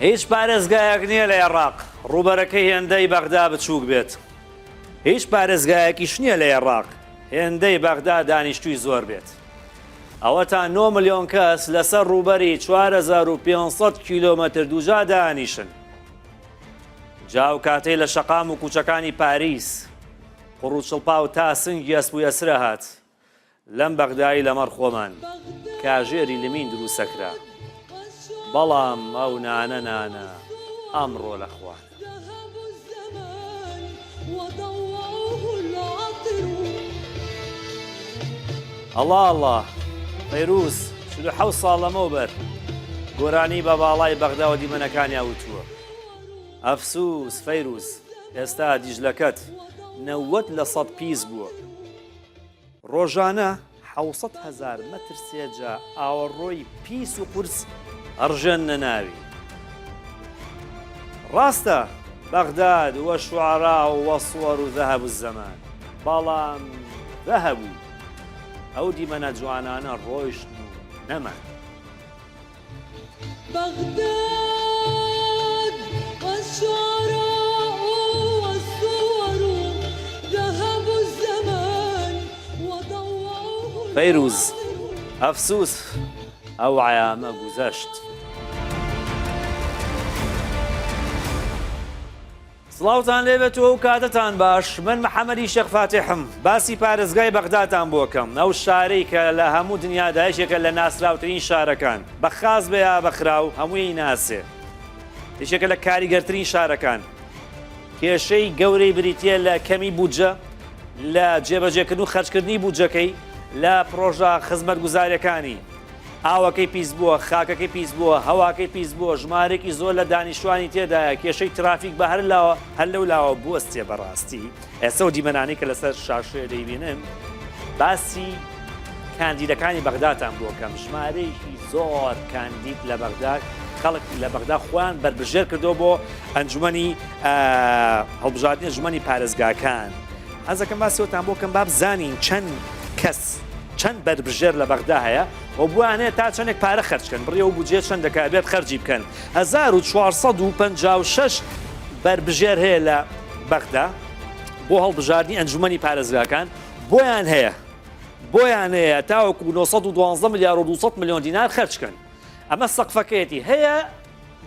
هیچ پارێزگایەک نییە لە ئێڕاق ڕووبەرەکەی هێندەی بەغدا بچووک بێت. هیچ پارێزگایەکیش نییە لە ئێڕاق هێندەی بەغدا دانیشتووی زۆر بێت. ئەوەتا 9 ملیۆن کەس لەسەر ڕووبەری 4500 کیلۆمەتر دووجا دانیشن. جا ئەو کاتەی لە شەقام و کوچەکانی پاریس قوڕ و چڵپاو تا سنگی ئەسپ و ئێسرە هات، لەم بەغدای لەمەڕ خۆمان کاژێری لمین دروسەکرا بەڵام ئەو نانە نانە ئەمڕۆ لە خوانە. ئەڵا ئەڵا فەیروز 47 ساڵ لەمەوبەر گۆرانی بە باڵای بەغدا و دیمەنەکانیا وتووە. ئەفسوس فەیروز ئێستا دیجلەکەت 90% پیس بووە. ڕۆژانە 700 هەزار مەتر سێجا ئاوەڕۆی پیس و قورس ئەڕژێننە ناوی. ڕاستە بەغداد والشعراء والصور ذهبوا الزمان، بەڵام ذهبوا ئەو دیمەنە جوانانە ڕۆیشتن و نەمان. بغداد والشعراء والصور ذهبوا الزمان وضوعوه فەیروز، ئەفسوس ئەو عەیامە گوزەشت. سڵاوتان لێبێت و ئەو کاتەتان باش من محەمەدی شێخ فاتیحم باسی پارێزگای بەغداتان بۆ کەم ئەو شارەی کە لە هەموو دنیادا یەکێکە لە ناسراوترین شارەکان بە خاس بێ یا بە خراو هەمووی ناسێ یەکێکە لە کاریگەرترین شارەکان کێشەی گەورەی بریتە لە کەمی بودجە لە جێبەجێکردن و خەرجکردنی بودجەکەی لە پرۆژە خزمەتگوزاریەکانی ئاوەکەی پیس بووە، خاکەکەی پیس بووە، هەواکەی پیس بووە، ژمارەیەکی زۆر لە دانیشتوانی تێدایە، کێشەی ترافیک بە هەر لاوە هەر لەو لاوە بوەستێ بەڕاستی ئێستا و دیمەنانەی کە لەسەر شاشەیە دەیبینن باسی کاندیدەکانی بەغداتان بۆ کەم ژمارەیەکی زۆر کاندید لە بەغدا خەڵک لە بەغدا خۆیان بەربژێر کردو بۆ ئەنجومەنی هەڵبژاردنی ئەنجومەنی پارێزگاکان حەزەکەم باسیەوەتان بۆ کەم با بزانین چەند کەس چەند بەربژێر لە بەغدا هەیە و بۆیان هەیە تا چەندێک پارە خەرج کەن، بڕی ئەو بودجەیە چەند دەکا بێت خەرجی بکەن. 1456 بەربژێر هەیە لە بەغدا بۆ هەڵبژاردنی ئەنجومەنی پارێزگاکان، بۆیان هەیە بۆیان هەیە تاوەکو 912 ملیار و 200 ملیۆن دینار خەرج کەن. ئەمە سەقفەکەیەتی هەیە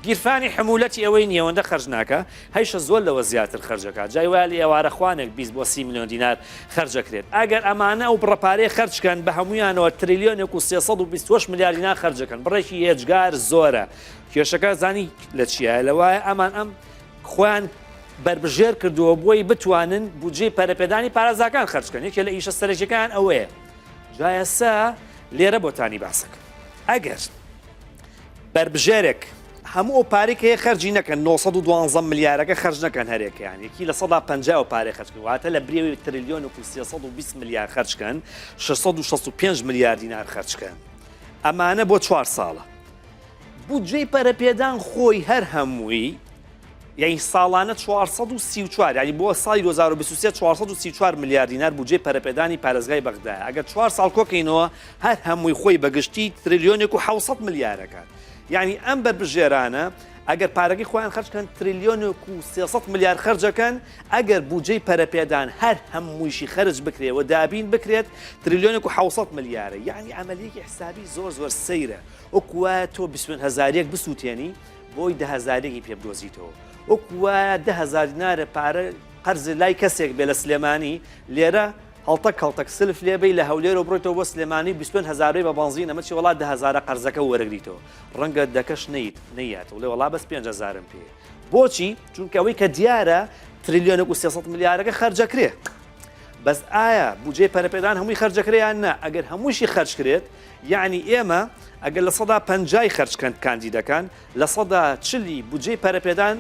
گیرفانی حمولەتی ئەوەی نیە ئەوەندە خەرج ناکا هەیشە زۆر لەوە زیاتر خەرج ئەکات جای وایە لە ئێوارە خوانێک 20 بۆ 30 ملیۆن دینار خەرج ئەکرێت ئەگەر ئەمانە ئەو بڕە پارەیە خەرج کەن بە هەموویانەوە تریلیۆنێک و 328 ملیار دینار خەرج ئەکەن بڕێکی ئێجگار زۆرە کێشەکە زانی لە چیایە لەوایە ئەمان ئەم خۆیان بەربژێر کردووە بۆی بتوانن بودجەی پەرەپێدانی پارێزگاکان خەرج کەن یەکێ لە ئیشە سەرەکیەکان ئەوەیە جا ئێستا لێرە بۆتانی باسەکەم ئەگەر بەربژێرێک هەموو ئەو پارەی کە هەیە خەرجی نەکەن 912 ملیارەکە خەرج نەکەن هەرێکیان یەکی لە سەدا 50 ئەو پارەی خەرج کەن واتە لە بریەوەی تریلیۆن و 320 ملیار خەرج کەن 665 ملیار دینار خەرج کەن ئەمانە بۆ چوار ساڵە بودجەی پەرەپێدان خۆی هەر هەمووی یانی ساڵانە 434 یانی بۆ ساڵی 2023 434 ملیار دینار بودجەی پەرەپێدانی پارێزگای بەغدایە ئەگەر چوار ساڵ کۆکەینەوە هەر هەمووی خۆی بەگشتی تریلیۆنێک و 700 ملیارەکات یعنی ئەم بەربژێرانە ئەگەر پارەکەی خۆیان خەرجکەن تریلیۆنێک و 300 ملیار خەرجەکەن ئەگەر بودجەی پەرەپێدان هەر هەموویشی خەرج بکرێ و دابین بکرێت تریلیۆنێک و 700 ملیارە یعنی عملیەکی حسابی زۆر زۆر سەیرە وەکو وایە تۆ 25 هەزارێک بسووتێنی بۆی دە هەزارێکی پێ بدۆزیتەوە وەکو وایە 10هزار دینارە پارە قەرز لای کەسێک بێ لە سلێمانی لێرە هەڵتەک هەڵتەک سلف لێبەی لە هەولێرەوە بڕۆیتەوە بۆ سلێمانی 25 هەزارەی بە بەنزین ئەمە چی وەڵا دە هەزارە قەرزەکە وەرەگریتەوە ڕەنگە دەکەش نەیت نەیات وڵێ وەڵا بەس 5 هەزارم پێ بۆچی چونکە ئەوەی کە دیارە تریلیۆنێک و 300 ملیارەکە خەرجەکرێ بەس ئایا بودجەی پەرەپێدان هەمووی خەرجەکرێ یان نا ئەگەر هەمووشی خەرج کرێت یعنی ئێمە ئەگەر 50% خەرج کەن کاندیدەکان 40% بودجەی پەرەپێدان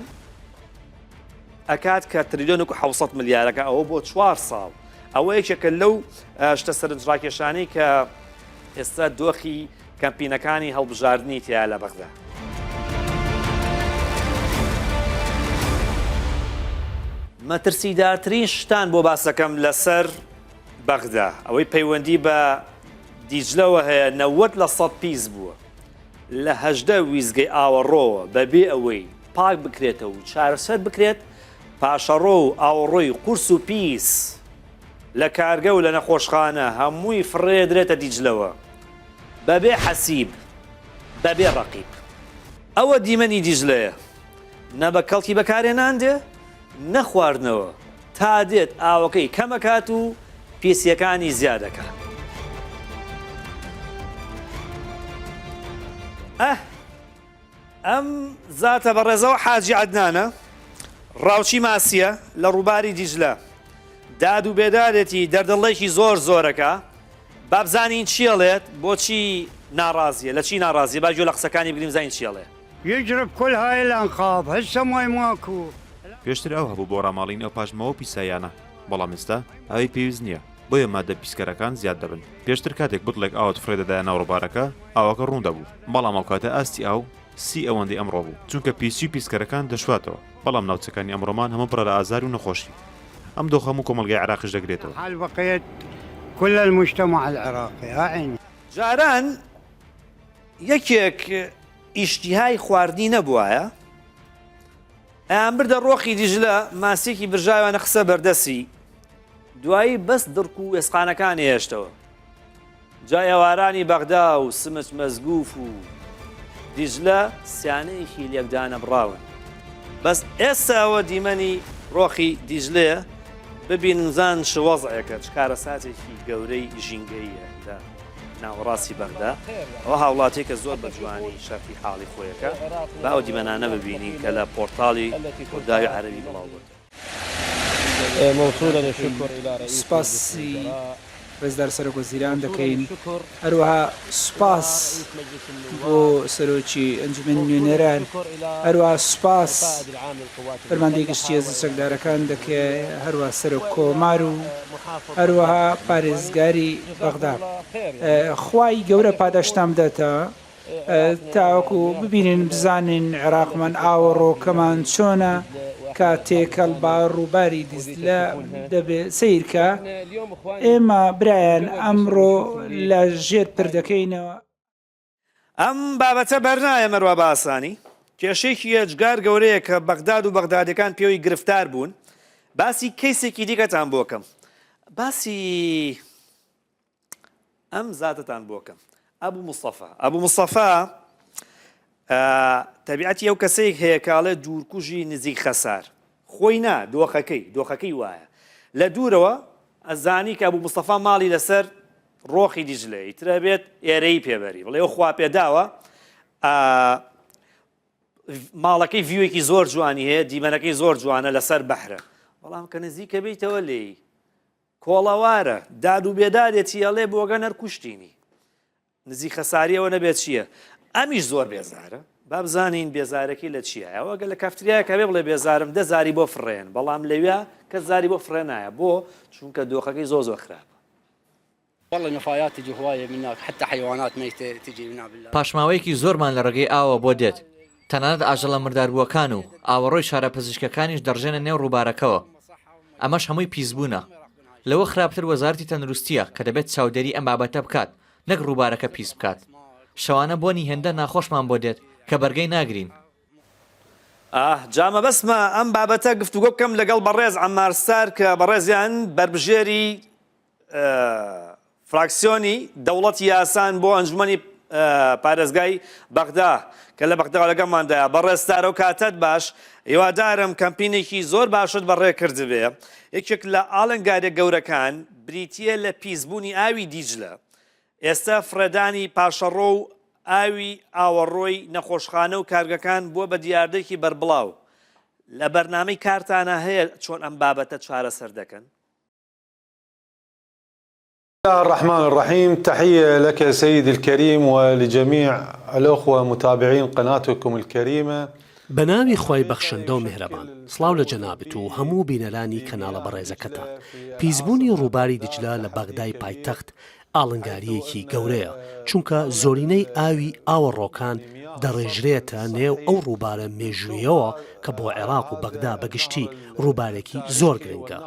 ئەکات کە تریلیۆنێک و 700 ملیارەکە ئەوە بۆ چوار ساڵ ئەوە یەکێکە لەو شتە سەرنجڕاکێشانەی کە ئێستا دۆخی کەمپینەکانی هەڵبژاردنی تیا لە بەغدا. مەترسیدارترین شتان بۆ باسەکەم لەسەر بەغدا ئەوەی پەیوەندی بە دیجلەوە هەیە 90% پیس بووە. لە 18 ویستگەی ئاوەڕۆوە بەبێ ئەوەی پاک بکرێتەوە و چارەسەر بکرێت، پاشەڕۆ و ئاوەڕۆی قورس و پیس لە کارگە و لە نەخۆشخانە هەمووی فڕێدرێتە دیجلەوە بەبێ حەسیب بەبێ ڕەقیب. ئەوە دیمەنی دیجلەیە نە بە کەڵکی بەکارهێنان دێ نە خواردنەوە، تا دێت ئاوەکەی کەمەکات و پیسیەکانی زیادەکا. ئه ئەم زاتە بەڕێزەوە حاجی عەدنانە، ڕاوچی ماسییە لە ڕووباری دیجلە. داد و بێدادێتی دەردڵێکی زۆر زۆرەکە. با بزانین چی ئەڵێت، بۆچی ناڕازییە، لە چی ناڕازییە، با گوێ لە قسەکانی بگرین بزانین چی ئەڵێ. یجرب كل هاي الانقاض هسه ماي ماكو. پێشتر ئاو هەبوو بۆ ڕاماڵینی ئەو پاشماوە و پیساییانە، بەڵام ئێستا ئاوی پێویست نییە، بۆیە ماددە پیسکەرەکان زیاد دەبن. پێشتر کاتێک بتڵێک ئاوت فڕێ دەدایە ناو ڕووبارەکە، ئاوەکە ڕوون دەبوو، بەڵام ئەوکاتە ئاستی ئاو سی ئەوەندەی ئەمڕۆ بوو، چونکە پیسی و پیسکەرەکان دەشواتەوە، بەڵام ناوچەکانی ئەمڕۆمان هەموو پڕە لە ئازار و نەخۆشی. ئەم دۆخە هەموو کۆمەڵگای عێراقیش دەگرێتەوە. جاران یەکێک ئیشتیهای خواردنی نەبوایە، ئەیانبردە ڕۆخی دیجلە، ماسییەکی برژاویان خستە بەردەستی، دوایی بەس دڕک و ئێسقانەکانی هێشتەوە. جا ئێوارانی بەغدا و سمچ مەزگوف و دیجلە سیانەیەکی لێکدانەبڕاون. بەس ئێستا ئەوە دیمەنی ڕۆخی دیجلەیە، ببینن زان چ وەزعێکە، چ کارەساتێکی گەورەی ژینگەییە لە ناوەڕاستی بەغدا. ئەوە هاوڵاتیەکە زۆر بە جوانی شەرحی حاڵی خۆیەکە. با ئەو دیمەنانە ببینین کە لە پۆرتاڵی ڕووداوی عەرەبی بڵاو بۆتەوە. سوپاسی ڕێزدار سەرۆک وەزیران دەکەین، هەروەها سوپاس بۆ سەرۆکی ئەنجومەنی نوێنەران، هەروەها سوپاس فەرماندەی گشتی هێزە چەکدارەکان دەکەین، هەروەها سەرۆک کۆمار و هەروەها پارێزگاری بەغدا. خوای گەورە پاداشتتان بداتەوە. تاوەکو ببینین بزانین عێراقمان ئاوەڕۆکەمان چۆنە کە تێکەڵ بە ڕووباری دیجلە دەبێت سەیرکە ئێمە برایان ئەمڕۆ لە ژێر پردەکەینەوە. ئەم بابەتە بەرنایە مەروا بە ئاسانی، کێشەیەکی ئێجگار گەورەیە کە بەغداد و بەغدادیەکان پێوەی گرفتار بوون، باسی کەیسێکی دیکەتان بۆ کەم باسی ئەم زاتەتان بۆ کەم ئەبوو مستەفا ئەبوو مستەفا تەبیعەتی ئەو کەسێک هەیە کاڵێ دوورکوژی نزیک خەسار خۆی نا دۆخەکەی دۆخەکەی وایە لە دوورەوە ئەزانی کە ئەبوو مستەفا ماڵی لەسەر ڕۆخی دیجلە ئیترە بێت ئێرەی پێبەری بڵێ خوا پێداوە ماڵەکەی view ێکی زۆر جوانی هەیە دیمەنەکەی زۆر جوانە لەسەر بەحرە بەڵام کە نزیکە بیتەوە لێی کۆڵەوارە، داد و بێدادێتی ئەڵێ بۆگەن هەر کوشتینی. نزیک خەساریەوە نەبێت چییە؟ ئەمیش زۆر بێزارە. با بزانین بێزارەکەی لە چییە؟ ئەوە گەر لە کافتریایەک هەبێ بڵێ بێزارم دە زاری بۆ فڕێن، بەڵام لەویا کەس زاری بۆ فڕێ نایە. بۆ؟ چونکە دۆخەکەی زۆر زۆر خراپە. پاشماوەیەکی زۆرمان لە ڕێگەی ئاوەوە بۆ دێت، تەنانەت ئاژەڵە مرداربووەکان و ئاوەڕۆی شارە پزیشکەکانیش دەڕژێنە نێو ڕووبارەکەوە. ئەمەش هەمووی پیسبوونە. لەوە خراپتر وەزارەتی تەندروستییە کە دەبێت چاودێری ئەم بابەتە بکات نەک ڕووبارەکە پیس بکات. شەوانە بۆنی هێندە ناخۆشمان بۆ دێت کە بەرگەی ناگرین. ئاه جا مەبەستمە ئەم بابەتە گفتوگۆ بکەم لەگەڵ بەڕێز عەمار ستار کە بەڕێزیان بەربژێری فراکسیۆنی دەوڵەتی یاسان بۆ ئەنجومەنی پارێزگای بەغدا کە لە بەغداوە لەگەڵماندایە. بەڕێز ستار ئەو کاتەت باش، هیوادارم کەمپینێکی زۆر باشت بەڕێ کردبێ. یەکێک لە ئاڵنگاریە گەورەکان بریتییە لە پیسبوونی ئاوی دیجلە. ئێستا فڕێدانی پاشەڕۆ و ئاوی ئاوەڕۆی نەخۆشخانە و کارگەکان بووە بە دیاردەیەکی بەربڵاو. لە بەرنامەی کارتانا هەیە چۆن ئەم بابەتە چارەسەر دەکەن؟ الله الرحمن الرحيم تحية لك سيدي الكريم ولجميع الأخوة متابعين قناتكم الكريمة. بەناوی خوای بەخشندە و میهرەبان سڵاو لە جەنابت و هەموو بینەرانی کەناڵە بەڕێزەکەتان پیسبوونی ڕووباری دیجلە لە بەغدای پایتەخت ئاڵنگارییەکی گەورەیە چونکە زۆرینەی ئاوی ئاوەڕۆکان دەڕێژرێتە نێو ئەو ڕووبارە مێژوویەوە کە بۆ عێراق و بەغدا بەگشتی ڕووبارێکی زۆر گرنگە.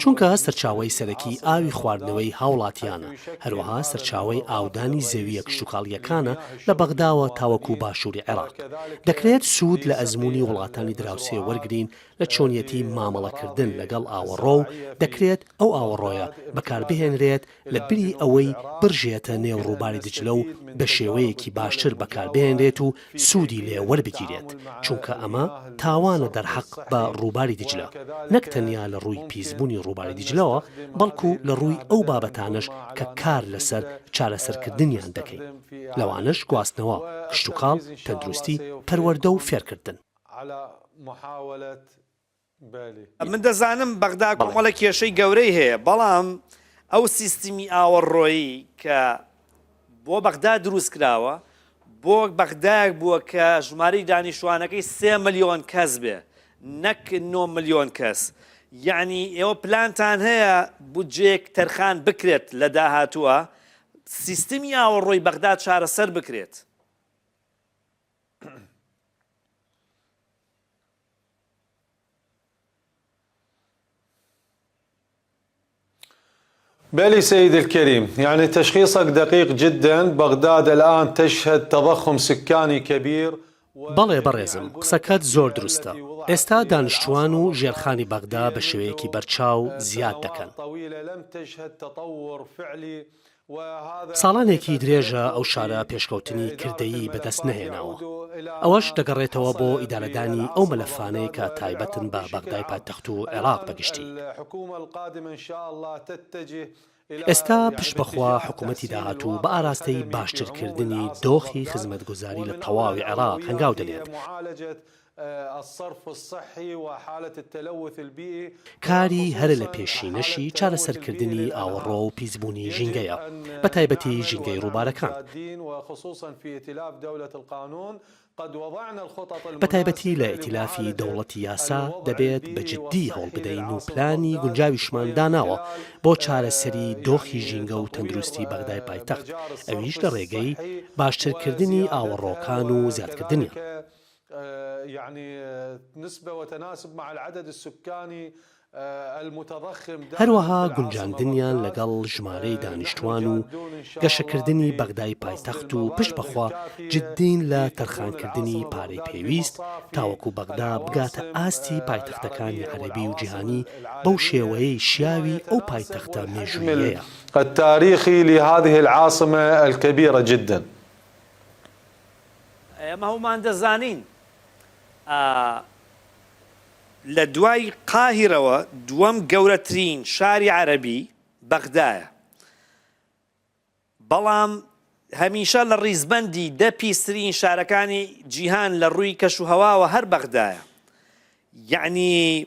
چونکە سەرچاوەی سەرەکی ئاوی خواردنەوەی هاوڵاتیانە، هەروەها سەرچاوەی ئاودانی زەوییە کشتوکاڵییەکانە لە بەغداوە تاوەکو باشووری عێراق. دەکرێت سوود لە ئەزموونی وڵاتانی دراوسێ وەرگرین لە چۆنیەتی مامەڵەکردن لەگەڵ ئاوەڕۆ و دەکرێت ئەو ئاوەڕۆیە بەکاربهێنرێت لە بری ئەوەی بڕژێتە نێو ڕووباری دجلە و بە شێوەیەکی باشتر بەکاربهێنرێت و سوودی لێ وەربگیرێت، چونکە ئەمە تاوانە دەرحەق بە ڕووباری دیجلە، نەک تەنیا لە ڕووی پیسبوونی ڕووباری دیجلەوە، بەڵکو لە ڕووی ئەو بابەتانەش کە کار لەسەر چارەسەرکردنیان دەکەین، لەوانەش گواستنەوە، کشتوکاڵ، تەندروستی، پەروەردە و فێرکردن. من دەزانم بەغدا کۆمەڵێک کێشەی گەورەی هەیە، بەڵام ئەو سیستمی ئاوەڕۆیی کە بۆ بەغدا دروست کراوە، بۆ بەغدایەک بووە کە ژمارەی دانیشتوانەکەی سێ ملیۆن کەس بێ نەک نۆ ملیۆن کەس. یەعنی ئێوە پلانتان هەیە بودجەیەک تەرخان بکرێت لە داهاتووە سیستمی ئاوەڕۆی بەغدا چارەسەر بکرێت؟ بلي سيدي الكريم يعني تشخيصك دقيق جدا بغداد الآن تشهد تضخم سكاني كبير بەڵێ بەڕێزم قسەکەت زۆر دروستە ئێستا دانیشتوان و ژێرخانی بەغدا بە شێوەیەکی بەرچاو زیاد دەکەن. ساڵانێکی درێژە ئەو شارە پێشکەوتنی کردەیی بەدەست نەهێناوە، ئەوەش دەگەڕێتەوە بۆ ئیدارەدانی ئەو مەلەفانەی کە تایبەتن بە بەغدای پایتەخت و عێراق بە گشتی. ئێستا پشت بەخوا حکومەتی داهاتوو بە ئاراستەی باشترکردنی دۆخی خزمەتگوزاری لە تەواوی عێراق هەنگاو دەنێت. کاری هەرە لە پێشینەشی چارەسەرکردنی ئاوەڕۆ و پیسبوونی ژینگەیە، بەتایبەتی ژینگەی ڕووبارەکان. بەتایبەتی لە ئیتیلافی دەوڵەتی یاسا دەبێت بە جددی هەوڵبدەین و پلانی گونجاویشمان داناوە بۆ چارەسەری دۆخی ژینگە و تەندروستی بەغدای پایتەخت، ئەویش لە ڕێگەی باشترکردنی ئاوەڕۆکان و زیادکردنیان. هەروەها گونجاندنیان لەگەڵ ژمارەی دانیشتوان و گەشەکردنی بەغدای پایتەخت و پشت بەخوا جددین لە تەرخانکردنی پارەی پێویست تاوەکو بەغدا بگاتە ئاستی پایتەختەکانی عەرەبی و جیهانی بەو شێوەیەی شیاوی ئەو پایتەختە مێژووییەیە. التاريخي لهذه العاصمة الكبيرة جدا. ئێمە هەموومان دەزانین لە دوای قاهیرەوە دووەم گەورەترین شاری عەرەبی بەغدایە، بەڵام هەمیشە لە ڕیزبەندی دە پیسترین شارەکانی جیهان لە ڕووی کەشوهەواوە هەر بەغدایە. یەعنی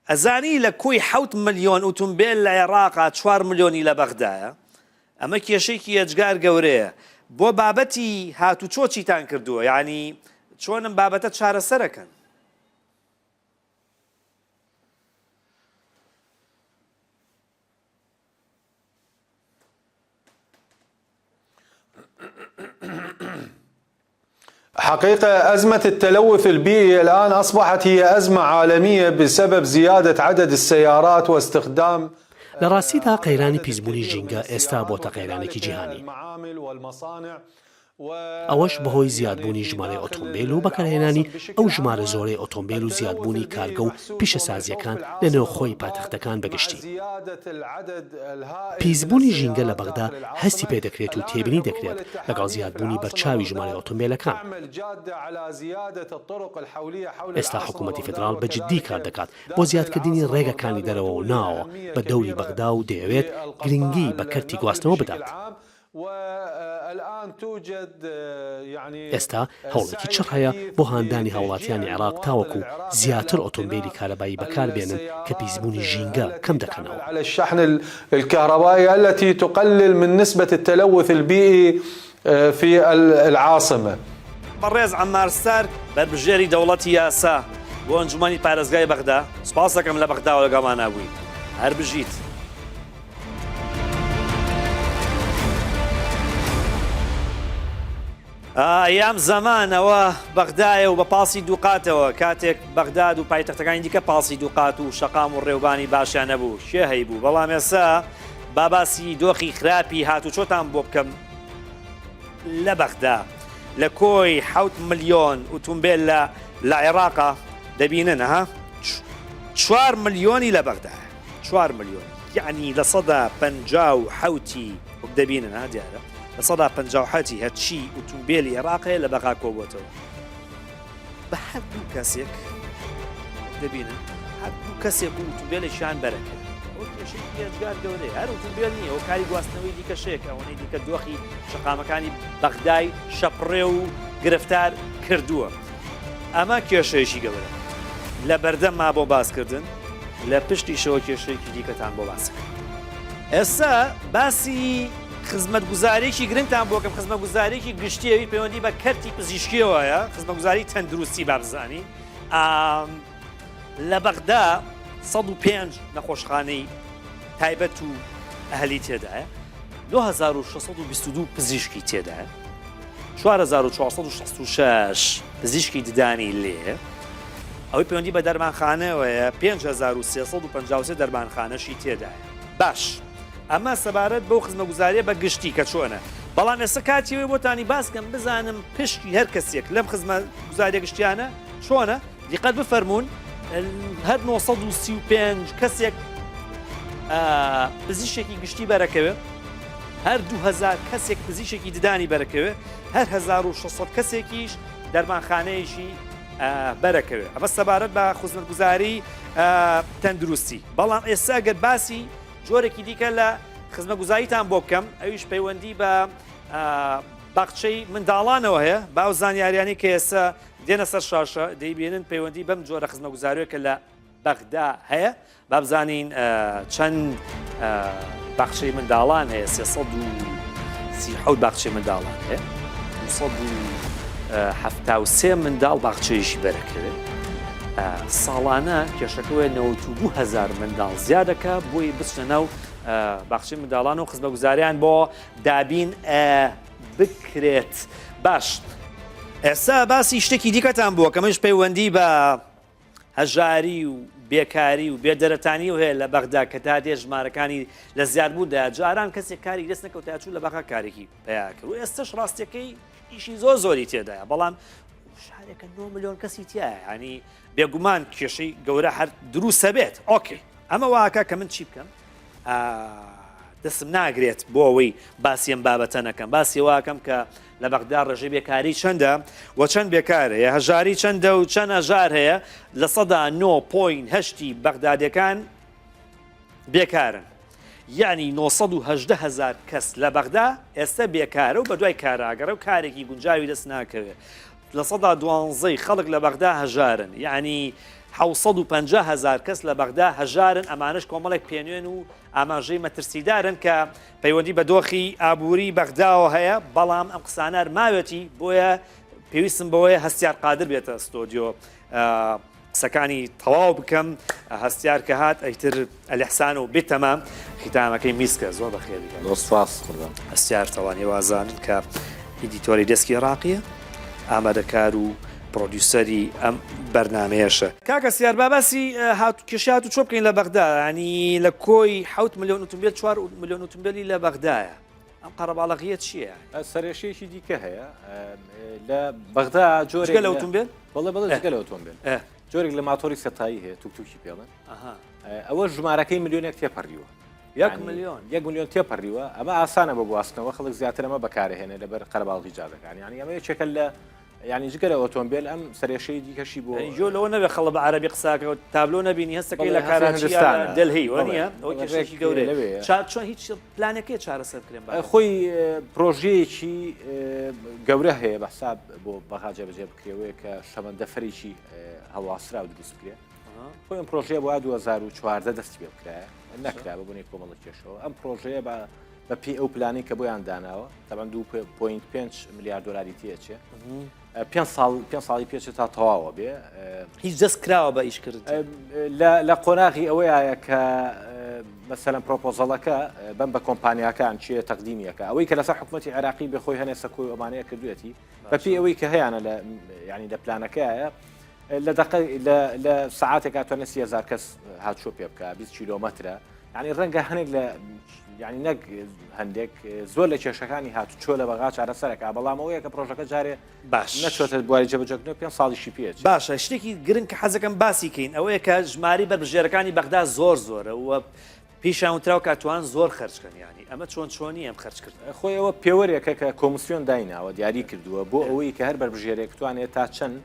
ئەزانی لە کۆی حەوت ملیۆن ئوتومبێل لە عێڕاقا چوار ملیۆنی لە بەغدایە؟ ئەمە کێشەیەکی ئێجگار گەورەیە. بۆ بابەتی هاتوچۆ چیتان کردووە؟ یانی چۆن ئەم بابەتە چارەسەرەکەن؟ حقيقة أزمة التلوث البيئي الآن أصبحت هي أزمة عالمية بسبب زيادة عدد السيارات واستخدام لە ڕاستیدا قەیرانی پیسبوونی ژینگە ئێستا بۆتە قەیرانێکی جیهانی. ئەوەش بەهۆی زیادبوونی ژمارەی ئۆتۆمبێل و بەکارهێنانی ئەو ژمارە زۆرەی ئۆتۆمبێل و زیادبوونی کارگە و پیشەسازییەکان لە نێوخۆی پایتەختەکان بە گشتی. پیسبوونی ژینگە لە بەغدا هەستی پێدەکرێت و تێبینی دەکرێت لەگەڵ زیادبوونی بەرچاوی ژمارەی ئۆتۆمبێلەکان. ئێستا حکوومەتی فیدراڵ بە جددی کار دەکات بۆ زیادکردنی ڕێگەکانی دەرەوە و ناوەوە بە دەوری بەغدا و دەیەوێت گرنگی بە کەرتی گواستنەوە بدات. ئێستا هەوڵێکی چڕ هەیە بۆ هاندانی هاوڵاتیانی عێراق تاوەکو زیاتر ئۆتۆمبێلی کارەبایی بەکاربێنن کە پیسبوونی ژینگە کەمدەکەنەوە. بەڕێز عەمار ستار، بەربژێری دەوڵەتی یاسا بۆ ئەنجومەنی پارێزگای بەغدا، سوپاست دەکەم لە بەغداوە لەگەڵمانا بوویت. هەر بژیت. ئەیام زەمان ئەوە بەغدایە و بە پاسی دووقاتەوە، کاتێک بەغداد و پایتەختەکانی دیکە پاسی دووقات و شەقام و ڕێوبانی باشیان نەبوو کێ هەیبوو، بەڵام ئێستا با باسی دۆخی خراپی هاتوچۆتان بۆ بکەم لە بەغدا لە کۆی حەوت ملیۆن ئوتومبێل لە لە عێراقا دەبینن ها چوار ملیۆنی لە بەغدایە چوار ملیۆن یعنی 57%ی وەک دەبینن ها دیارە 57%ی هەرچی ئوتومبێلی عێراق هەیە لە بەغا کۆبووەتەوە بە هەر دوو کەسێک دەبینن هەر دوو کەسێک و ئوتومبێلێکیان بەرەکەوێت ئەوە کێشەیەکی ئێجگار گەورەیە هەر ئوتومبێل نییە ئەو کاری گواستنەوەی دیکە شەیە کە ئەوەنەی دیکە دۆخی شەقامەکانی بەغدای شەپڕێ و گرفتار کردووە ئەمە کێشەیەکی گەورە لە بەردەمما بۆ باسکردن لە پشتیشەوە کێشەیەکی دیکەتان بۆ باسەکەم ئێستا باسی خزمەتگوزاریی گرنگتان بۆ کەم خزمەتگوزاریی گشتی ئەوی پەیوەندی بە کەرتی پزیشکیەوەیە خزمەتگوزاری تەندروستی با بزانین لە بەغدا 105 نەخۆشخانەی تایبەت و ئەهلی تێدایە 2622 پزیشکی تێدایە 4466 پزیشکی ددانی لێ ئەوەی پەیوەندی بە دەرمانخانەوەیە 5353 دەرمانخانەشی تێدایە باش ئەمە سەبارەت بەو خزمەگوزاریە بە گشتی کە چۆنە، بەڵام ئێستا کاتی ئەوەیە بۆتانی باس کەم بزانم پشکی هەر کەسێک لەم خزمەگوزاریە گشتیانە چۆنە، دیقەت بفەرموون هەر 935 کەسێک پزیشکێکی گشتی بەرەکەوێ، هەر 2000 کەسێک پزیشکێکی ددانی بەرەکەوێ، هەر 1600 کەسێکیش دەرمانخانەیەکی بەرەکەوێ. ئەمە سەبارەت بە خزمەتگوزاری تەندروستی. بەڵام ئێستا گەر باسی جۆرێکی دیکە لە خزمەگوزاریتان بۆ بکەم ئەویش پەیوەندی بە باخچەی منداڵانەوە هەیە باو زانیاریانی کە ئێستا دێنە سەر شاشە دەیبێنن پەیوەندی بەم جۆرە خزمەگوزاریە کە لە بەغدا هەیە با بزانین چەند باخچەی منداڵان هەیە 337 باخچەی منداڵان هەیە 273 منداڵ باخچەیەکی بەرەکەوێت ساڵانە کێشەکە وەیە 92 هەزار منداڵ زیادەکە بۆی بچنە ناو باخچەی منداڵان و خزمەگوزاریان بۆ دابین بکرێت باش ئێستا باسی شتێکی دیکەتان بووە کەمەش پەیوەندی بە هەژاری و بێکاری و بێدەرەتانی و هەیە لە بەغدا کە تا دێ ژمارەکانی لە زیادبووندا جاران کەسێک کاری دەست نەکەوتە چوو لە بەغا کارێکی پیا کرد و ئێستش ڕاستیەکەی ئیشی زۆر زۆری تێدایە بەڵام شارێکە 9 ملیۆن کەسی تایە ینی بێگومان کێشەی گەورە هەر دروستە بێت okay ئەمە واکە کە من چی بکەم دەسم ناگرێت بۆ ئەوەی باسی ئەم بابەتە نەکەم باسی واکەم کە لە بەغدا ڕێژەی بێکاری چەندە و چەند بێکار هەیە هەژاری چەندە و چەند هەژار هەیە لە سەدا 9.8 بەغدادەکان بێکارن یەعنی 918 هەزار کەس لە بەغدا ئێستا بێکارە و بەدوای کاراگەڕێ و کارێکی گونجاوی دەست ناکەوێت. 12%ی خەڵک لە بەغدا هەژارن، یەعنی 750 هەزار کەس لە بەغدا هەژارن، ئەمانەش کۆمەڵێک پێنوێن و ئاماژەی مەترسیدارن کە پەیوەندی بە دۆخی ئابووری بەغداوە هەیە، بەڵام ئەم قسانە هەر ماوێتی، بۆیە پێویستم بەوەیە هەستیار قادر بێتە ستۆدیۆ. قسەکانی تەواو بکەم هەستیار کە هات ئەیتر ئەلحسان و بتەمام ختامەکەی میسکە زۆر بەخێری زۆر سپاس قوربان. هەستیار تەوانی وازانن کە editor ی desk ی عێراقیە ئامادەکار و producer ی ئەم بەرنمەیەشە. کاکە سیار با باسی هات کێشەی هات و چۆ بکەین لە بەغدا ینی لە کۆی حەوت ملیۆن ئوتومبێل چوار ملیۆن ئوتومبێلی لە بەغدایە ئەم قەرەباڵەغیە چییە؟ سەرێشەیەکی دیکە هەیە لە بەغدا جۆرێک لە ئۆتۆمبێل بەڵێ بەڵێ جگە لە ئۆتۆمبێل جۆرێک لە ماتۆری سەتایی هەیە توکتوکی پێڵن ئەوە ژمارەکەی ملیۆنێک تێپەڕیوە یەک ملیۆن یەک ملیۆن تێپەڕیوە ئەمە ئاسانە بۆ گواستنەوە خەڵک زیاتر ئەمە بەکارهێنێ لەبەر قەرەباڵغی جادەکان یعنی ئەمە یەکێکە لە یعنی جگە لە ئۆتۆمبێل ئەم سەرێشەی دیکەشی بۆ جۆ لەوە نەبێ خەڵە بە عەرەبی قساکە و تابلۆ نەبینی هەستەکەی لە کاراچی دەلهی وەنیە ئەوە کێشەیەکی گەورەیە چۆن هیچ پلانەکەی چارەسەر بکرێن خۆی پرۆژەیەکی گەورە هەیە بە حساب بۆ بەغا جێبەجێ بکرێەوەیە کە شەمەندەفەرێکی هەڵواسراو دروست بکرێت خۆی ئەم پرۆژەیە بۆ 2014 دەستی پێ بکرایە نەکرا بە بوونی کۆمەڵە کێشەوە ئەم پرۆژەیە بە بە پێی ئەو پلانی کە بۆیان داناوە تەبعەن 2.5 ملیار دلاری تێچێ پێ ساڵ پێ ساڵی پێچێت تا تەواوە بێ هیچ دەست کراوە بە ئیشکرد لە قۆناغی ئەوەیە کە. مەسەلەن پرۆپۆزەڵەکە بەم بە کۆمپانیاکان چیە تەقدیمیەکە ئەوەی کە لەسەر حکوومەتی عێراقی بێ خۆی هەنێ سەکۆی ئەمانەیە کردوێتی بەپی ئەوەی کە هەیانە لە ینی لە پلانەکەیە لە دقە لە سعاتێک توانێت 3000 کەس هاتوچۆ پێ بکە 20 کیلۆمەترە ینی ڕەنگە هەنێک لە ینی نەک هەندێک زۆر لە کێشەکانی هاتوچۆ لە بەغا چارەسەرەکە بەڵام ئەوەیە کە پرۆژەکە جارێ باش نەچۆتە بواری جێبەجێکردنەوە پێنج ساڵیشی پێ ئەچێ. باشە شتێکی گرنگ کە حەزەکەم باسی کەین ئەوەیە کە ژمارەی بەربژێرەکانی بەغدا زۆر زۆرە و پیشان وتراو کە توان زۆر خەرج کەن یانی ئەمە چۆن چۆنی ئەم خەرج کردن؟ خۆی ئەوە پێوەرێکە کە کۆمسیۆن دایناوە دیاری کردووە بۆ ئەوەی کە هەر بەربژێرێک توانێت تا چەند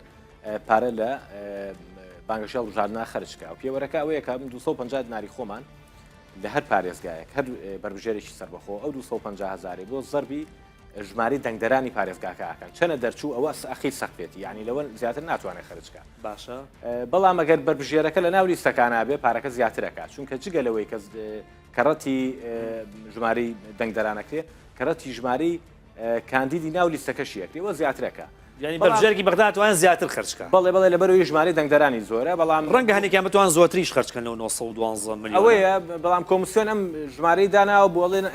پارە لە بانگەشەی هەڵبژاردنا خەرج کا و پێوەرەکە ئەوەیە کە 250 دیناری خۆمان لە هەر پارێزگایەک هەر بەربژێرێکی سەربەخۆ ئەو 250 هەزارەی بۆ زەربی ژمارەی دەنگدەرانی پارێزگاکە ئەکەن چەنە دەرچوو ئەوە ئەخیر سەقفێتی یانی لەوە زیاتر ناتوانێت خەرج کا باشە بەڵام ئەگەر بەربژێرەکە لە ناو لیستەکانا بێ پارەکە زیاترەکە چونکە جگە لەوەی کە کەڕەتی ژمارەی دەنگدەرانەکرێ کەڕەتی ژمارەی کاندیدی ناو لیستەکەشی ئەکرێ وە زیاترەکە یانی بەربژێرێکی بەغدا توان زیاتر خەرج کا. بەڵێ بەڵێ لەبەرئەوەی ژمارەی دەنگدەرانی زۆرە بەڵام. ڕەنگە هەنێکیان بتوان زۆرتریش خەرج کەن لەو 912 ملیۆنە. ئەوەیە بەڵام کۆمسیۆن ئەم ژمارەی داناوە بۆ ئەڵێن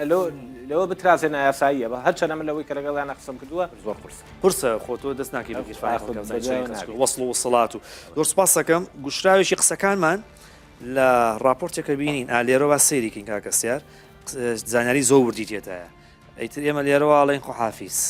لەوە بترازێ نایاساییە بە هەرچەنە من لەوەی کە لەگەڵیانە قسەم کردووە زۆر قورسە. قورسە خۆ تۆ دەست ناکەی بە گیرفانی خەڵکا بزانی چەندی خەرج کردووە وەسڵ و وسڵات و زۆر سوپاس دەکەم گوشراوێکی قسەکانمان لە ڕاپۆرتێکە بینین ئا لێرەوە با سەیری کەین کاکە سیار زانیاری زۆر وردی تێدایە ئیتر ئێمە لێرەوە ئەڵێین خواحافیز.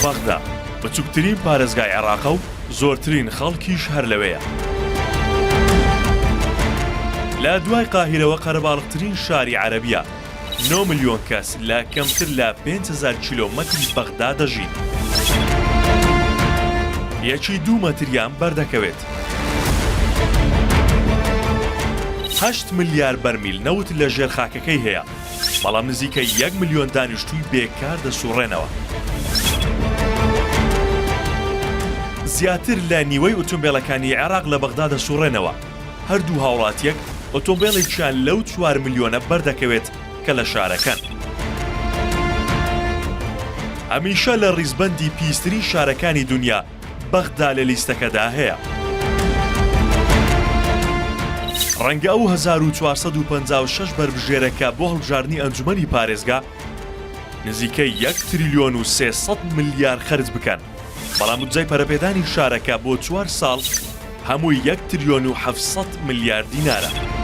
بەغدا بچووکترین پارێزگای عێراقە و زۆرترین خەڵکیش هەر لەوێیە. لە دوای قاهیرەوە قەرەباڵغترین شاری عەرەبییە، 9 ملیۆن کەس لە کەمتر لە 5000 کیلۆمەتری بەغدا دەژین. یەکی دوو مەتریان بەردەکەوێت. هەشت ملیار بەرمیل نەوت لە ژێر خاکەکەی هەیە، بەڵام نزیکەی یەک ملیۆن دانیشتووی بێکار دەسوڕێنەوە. زیاتر لە نیوەی ئۆتۆمبێلەکانی عێراق لە بەغدا دەسوڕێنەوە، هەر دوو هاوڵاتییەک ئۆتۆمبێلێکیان لەو چوار ملیۆنە بەردەکەوێت کە لە شارەکەن. هەمیشە لە ڕیزبەندی پیسترین شارەکانی دونیا بەغدا لە لیستەکەدا هەیە. ڕەنگە ئەو 1456 بەربژێرە کە بۆ هەڵبژاردنی ئەنجومەنی پارێزگا نزیکەی یەک تریلیۆن و 300 ملیار خەرج بکەن، بەڵام بودجەی پەرەپێدانی شارەکە بۆ چوار ساڵ هەمووی یەک تریۆن و 700 ملیار دینارە.